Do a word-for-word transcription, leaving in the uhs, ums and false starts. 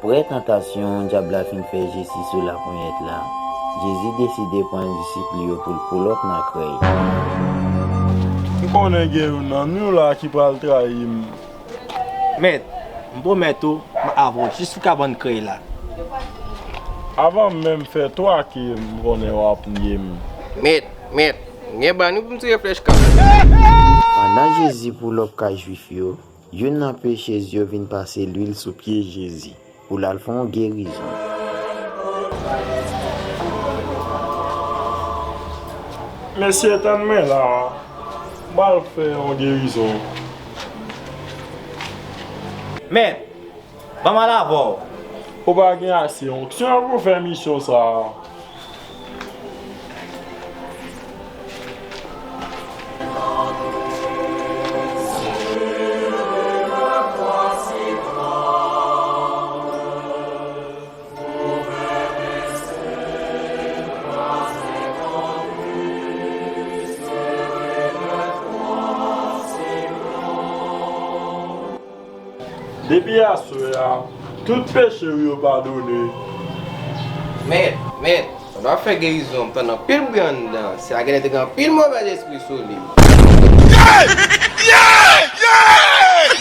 Apre tantasyon dyab la fin fè Jezi sou laponyèt la, Jezi deside pran disip li yo pou l pulòp nan krèy. M konnen gen youn nan nou la ki pral trayi m. Mèt, m pwomèt ou, m avè w jis sou kabann krèy la. Avan m menm fè twa ke m konnen w ap nye m. Mèt, mèt, m gen bani pou m tire flèch kap. Pandan Jezi pulòp kay Jwif yo, youn nan peche yo vin pase lwil sou pye Jezi pou l al fè yon gerizon. Mesye, tann mwen la, m pral fè yon gerizon. Mèt, ban m al avè w. Ou pa gen ase onksyon pou fè misyon sa a. Depi aswè a, tout peche w yo padone. Mèt, mèt, pandan w ap fè gerizon, m tann anpil bri anndan. Si a genlè te gen anpil movèzespri sou li.